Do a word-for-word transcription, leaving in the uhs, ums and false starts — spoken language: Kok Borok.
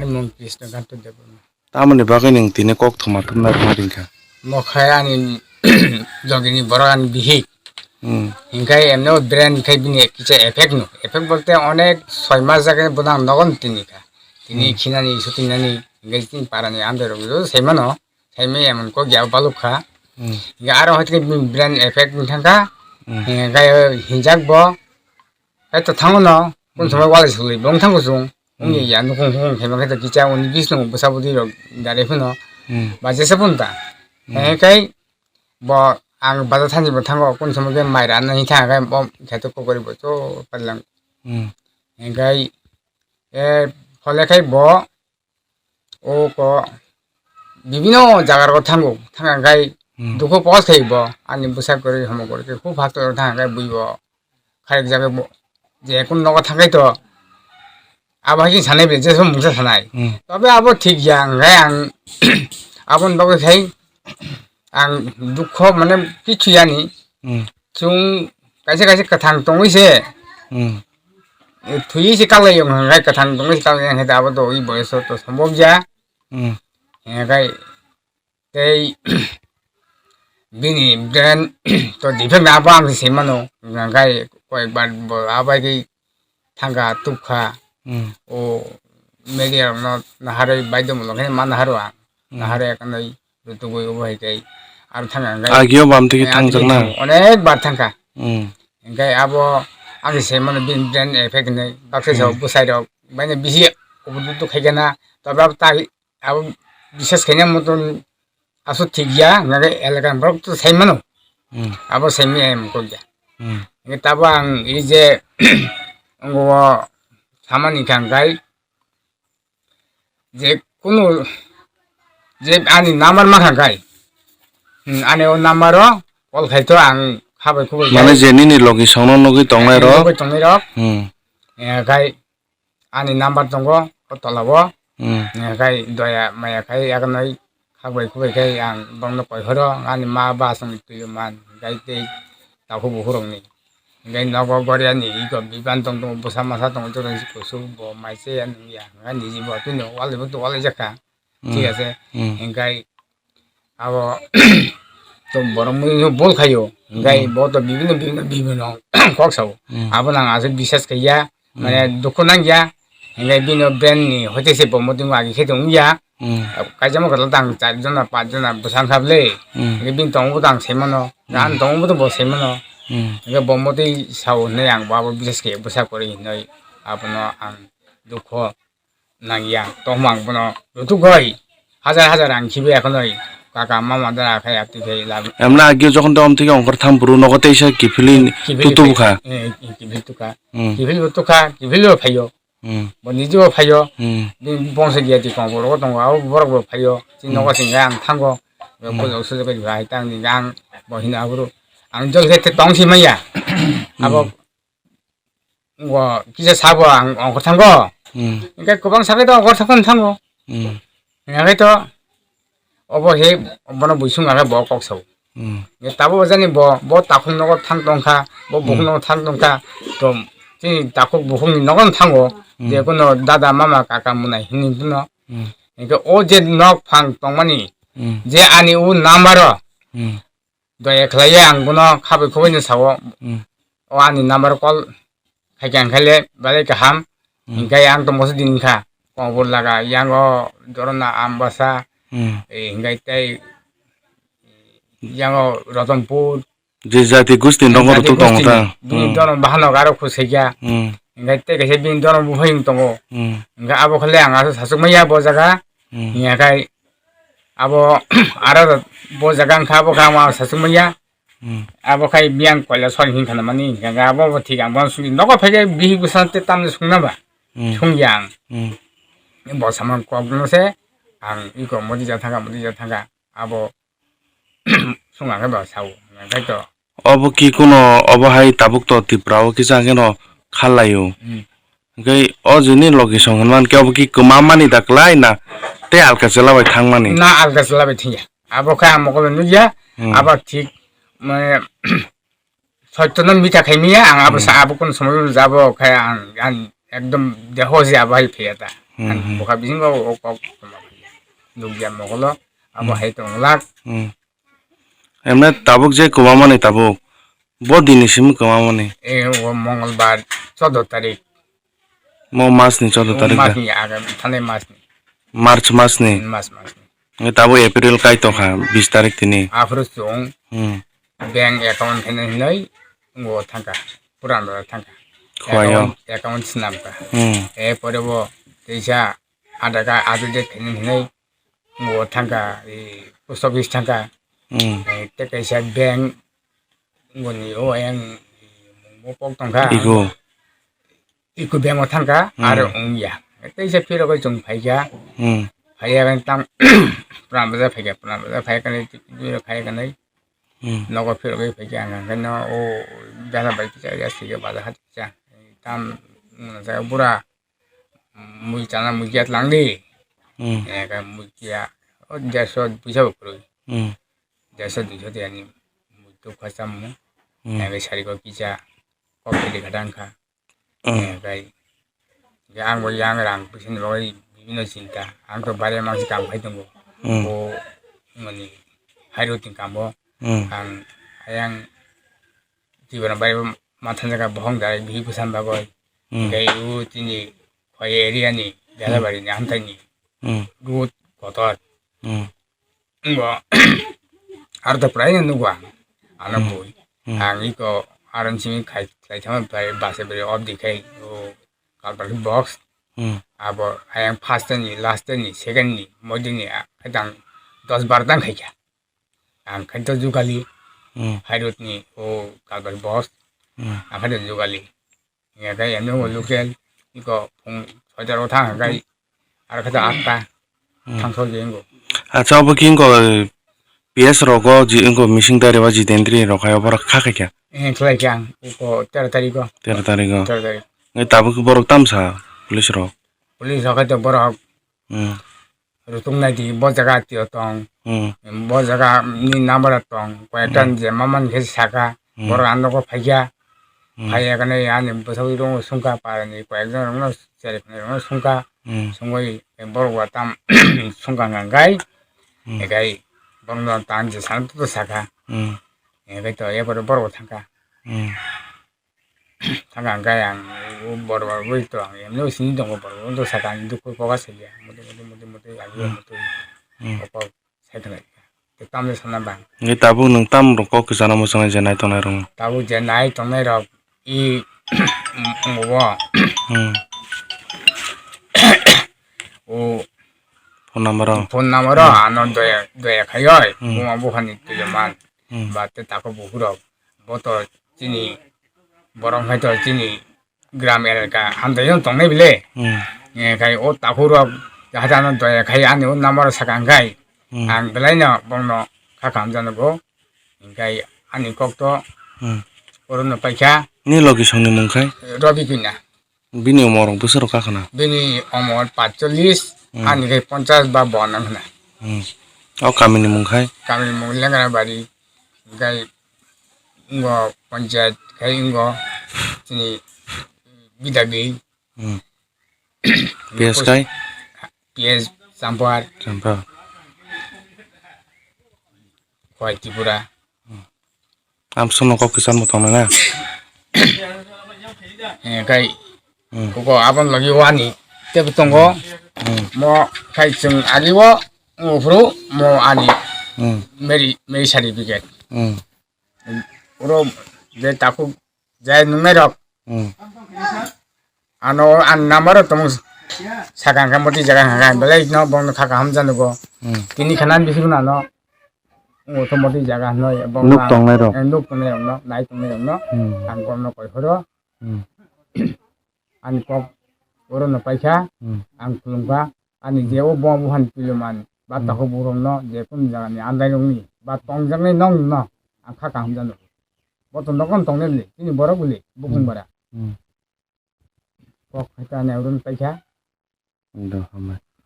Mung Krishna Kanto Debbarma. Tamoni bagwi nwng tini kok thuma thumna thumna ringkha? Mo khai ani logini borok ani bihik. Hmm. Hinkhe emno brain khai bini kisa effect no. Effect bolte onek soi mas jagani bodang nogon tini kha. Tini Hmm. khinani, sutinani, hinkhe tini parani amde rok jo sai mano. Saimai emon kok ya baluk kha. Hmm. Hinkhe aro hoite bini brain effect wng thangkha. Hmm. Hinkhe hinjak bo. Kaitor thango no, kun Hmm. samai walai sului, bong thango chung. Hmm. Wngya ya, nukung hung, khe bang khe to kicha, uni bisnung bwsa bwtwi rok, gari phano. Hmm. Ba jesa phun ta. Hmm. Eh, kai, bo, ang bajar thani bo thango, kun samai khe mai ran nai thang, kai, bo, khe to kokori bo, to, palang. Hmm. Eh, kai, eh, phole kai bo, O ko bibino jaga rogo thango, thangkha khai Hmm. dukho pos khai bo, ani bwsa kwrwi homo kwrwi khe hub hakto thangkha khai bui bo kharik jaga bo je kun nogo thangkhai to abo hai sanai be je mungsa sanai. Hmm. Tobe abo thik ya, hwnkhe ang aboni bagwi khai ang dukho mane kichu yani. Hmm. Chwng kaisa kaisa kwthang tongwi se. Hmm. Thwi se kaklai yong hwnkhe kwthang tongwi se kaklai yong hwnkhe abo to ui boyoso to sombok ya. Hmm. Hwnkhe tei bini brand to defect abo ang se mano. Hwnkhe koyekbar bo abai tei thangkha, tubkha. Hmm. O media rokno naharwi baidhomulok khe ma naharo ang. Hmm. Naharwi ekanwi rutugwi obo hai khe aro thangkha hwnkhe. Agio bam tigi eh, thangjakna? Agio onek bar thangkha. Hmm. Hwnkhe abo ani se mano bini brand effect hinwi baksa sao Hmm. bwsai rok baino bisi obo dudu khaikhe na tobe abo tai abo bisas khaina moton aswk thik ya, hwnkhe elaka borok to sai mano. Hmm. Abo sai maya em kok ya. Hmm. Hwnkhe tabo ang ei je wngo samani kha hwnkhe je kunu je ani number ma kha hwnkhe, hmm, ani o number o call khai to ang khabai khubui Mane khai. Je nini logi songno nugui tongnai rok. Nugui tongnai rok. Hmm. Eh, khai ani number tongo o tola o. Hmm. Eh, khai doya maya khai yagnai khabai khubai khai ang bongno koi horo ani ma ba song twi man khai tei takhuk bukhuk rokni. Khai nogo goria ni iko biban tong tongo bwsa masa tongo joto ni kusuk bo mai se ya nung ya khai niji bo twi no wal bo to wal jakha. Hmm. Thik ase. Hmm. Hingkai abo to borok mui bol khayo. Hingkai Hmm. bo to bibino bibino bibino kok sao. Hmm. Abo nang aswk bisas khaiya, mane Hmm. dukhu nangya. Hingkai bino brand ni hoite se bo muting agi khe tong ya. Hmm. Kaisa mo kala tang char jona, panch jona bwsang kha ble. Hmm. Hingkai bini tong bo tang se mano. Hmm. Gan tong bo to bo se mano. Hmm. Hingkai bo muting sao hinwi ang bo abo bisas khe bwsa kwrwi hinwi abono ang dukho nangya, tongma ang bono rutuk goi. Hajar hajar ang khibi ekhonoi kaka mama dara khai atwi khai labi. Emna agio jokhon tong thike ongkhor tham buru nogo teisa kiphilwi Kiphilwi tutubu khai, kha. Eh, kiphilwi tukha. Hmm. Kiphilwi tukha, kiphilwi phaio. Hmm. Bo nijibo phaio. Hmm. Bini bongso giya di kong borok tongo, abo borok bo phaio. Chini Hmm. nogo singga ang thango. Hmm. Kujok sujok khai tang ni ang bo hino aburu. Ang jol khe tong si maya. Hmm. Abo Ngo kisa sabo ang ongkhor thango. Hmm. Hingke kwbang sakhe to ongkhor sakhe thango. Hmm. Hingke to obo he bono buisung ang bo kok sao. Hmm. Ye tabo jani bo, bo takhuk nogo thang tongkha, bo bukhuk Hmm. nogo thang tongkha. To chini takhuk bukhuk ni nogo thango. Hmm. Je kono dada mama kaka munai hini duno. Hmm. Hingke o je nok phang tongmani Hmm. je ani o number o. Hmm. Doya khlaiya ang bono khabai khubaino sao. Hmm. O ani number call khaikha hwnkhe le belai kaham. Hmm. Hinkhe ang tongmose din kha. Kongpur laga, yango Dorona Ambasa, Hmm. eh, hinkhe tei yango Ratanpur. Je jati gusti nongo Jati rutuk tongo gusti ta. Bini Hmm. dono bahano garo khusaiya. Hmm. Hinkhe tei kaisa bini dono buphang tongo. Hmm. Hinkhe abo khle ang asa sasuk maya bo jaga. Hmm. Hinkhe abo aro bo jaga wngkha, abo khe ang sasuk manya. Hmm. Abo khai biyang koila sori hinkhana mani, hinkha abo bo thik ang bono sungwi nogo phaikhe bihik bwsano tei tamni sungna ba? Hmm. Sungya ang. Hmm. Bo samang kokno se ang iko modi ja thangkha, modi ja thangkha. Abo sung ang khe ba sao, hinkhe to. Obo ki kuno obo hai tabuk to Tripura o kisa khe no kha lai o. Hmm. Hingke o jini logi song hwnman khe obo ki kwma mani da kwlai na tei alka chwla bai thang mani? Na alka chwla bai thangya. Abo khe ang mokol nukya, Hmm. abo thik, mane, soitto no mita khai manya, ang abo Hmm. sa abo kun somoi jabo khe ang, ang ekdom deho se abo hai phiya ta. Hmm, hmm. Bokha bisingo o kok tongma phaiya. Nukya mogolo, abo Hmm. hai tong lak. Hmm. Emne tabuk je kwbangmani tabuk, bo dini simi kwbangmani. E, o Mongolbar, chaudo tarik. Mo mas ni chaudo O tarik mas da? Ni agam, thanai mas ni. March mas ni? Mas, mas ni. Nge tabuk April kai tongkha, bis tarik tini. Aphuru chwng Hmm. bank account khaina hinwi ngo thangkha, puran rok thangkha. Khwlai o. Account, account swnamkha. Hmm. E pore bo teisa Aadhaar card update khaina hinwi ngo thangkha, e, post office thangkha. Hmm. E, tei kaisa bank ngoni o ayang mungbo kok tongkha. Ego. Iko bank o thangkha, Hmm. aro wngya. Teisa phirogwi chwng phaikha. Hmm. Phaiya khe tang pran baja phaikha, pran baja phaikha nai, twi rok phaikha nai. Hmm. Nogo phirogwi phaikha, ang khe no o bela bai kisa ya sike baja hat kisa. Tam, mm, sa bura, mm, mui chana mui kiya tlang di. Hmm. Ya khe mui kiya, o derso duiso bo kwrwi. Hmm. Derso duiso de ani mui tuk kha chamu. Hmm. Ya khe sari ko kisa, kok phili kha dang kha. Hmm. Eh, bai. Ya, ang bo yang rang pusin roi bibino chinta. Ang to bare mang si kam khai tongo. Hmm. Bo mani hai road ni kam bo. Hmm. Ang ayang tibra bai mathan jaga bohong dai bihi pusan bagoi. Hmm. Gai u tini khoi area ni Hmm. Jalabari ni amtai ni Hmm. Road kotor. Hmm. Ngo aro to prai no nugo ang. Ano Hmm. Bui. Hmm. Ang iko aron simi khai, khai thama prai base bere off di khai o kalpal box. Hmm. Abo ayang first ni, last ni, second ni, modi ni, a, khai tang dos bar tang khai kha. Ang khai to jukali, Hmm. Hai road ni o kalpal box. Hmm. Ang khai to jukali. Ya kai ano local, iko phung soitar o thang kai. Ar kata atta Hmm. Thang sol jeng go. Acha, obo ki wngkha, P S rogo ji wngkha, mising dari ba jitendri rok hai obo kha khaikha. Eh, khlai kha ang, uko tero tarikh o. Tero tarikh o. Tero tarikh. Ngai tabuk borok tamsa, police rok. Police rok hai to borok Hmm. Rutung nai di, bo jaga tio tong. Hmm. Bo jaga ni number tong. Koi ekta Hmm. Je maman khe saka, Hmm. Borok ano ko phaikha. Hmm. Phaiya kane ani bwsai rong sungkha, parani koi ekjon rong seri rong sungkha. Hmm. Sungwi borok wa tam sungkha ngai. Hmm. Egai borok no tan je san to saka. Hmm. Egai to e borok borok thangkha. Hmm. Thangkha hwnkhe ang borok borok bai to ang emno sini tongo borok borok to saka ang dukhu koga saiya muti muti muti muti agio Hmm. Muti Hmm. Kopo sai thangkha te tamle sana bang. Nge tabuk nwng tam rok kok kwchana muchungnai je nai tongnai rok? Tabuk je nai tongnai rok i obo Hmm. O Phone number o? Phone number o Hmm. Ano doya doya khayo Hmm. Buma bukhani tuyo man Hmm. Ba te tako bukhurok bo to chini borok hai to chini gram elaka hamjagwi tongnai bile. Hmm. Eh, khai o takhuk rok jahatano doya khai ani o number sakang khai Hmm. Ang belai no bongno kha kaham jano go. Hingkai ani kok to Hmm. Oro no paikha. Ni logi song ni mung khai? Robi Kuina. Bini umor rok bwswk rok kakhwna? Bini umor paitchollis, Hmm. Ani khai ponchas ba bon wng khna. Hmm. O kami ni mung khai? Kami ni mung Lengra Bari, hingkai Ngo panchayat khai ngo chini bidabi. Hmm. P S kai? P S Champar. Champar. Khwai Tripura. Amsong no kok kisan bo tongnai na? Eh, kai Hmm. Koko abon lagi wani tebo tongo. Hmm. Mo khai chwng aliwo uphuru mo ani Hmm. Meri, meri certificate. Hmm. Oro je takhuk je nungnai rok. Hmm. Ano an number tong sakang kha moti jaga kha belai no bong kha kaham janugo. Hmm. Tini khanan bising ano ngo to moti jaga no bong nuk tongnai rok. Eh, nuk tongnai rok no, nai tongnai rok no. Hmm. Ang bong no koi horo. Hmm. Ani kok oro no paikha. Hmm. Ang khulumkha. Ani je o bo buhan pileman ba Hmm. Takhuk bukrok no je kun jaga ni andai rok ni ba tongjaknai nong no ang kha kaham jano. Bo to nogon tongnai bwle, chini borok bwle, bukung Hmm. bara. Hmm. Kok hai ta ne urun paikha. Do, hambai.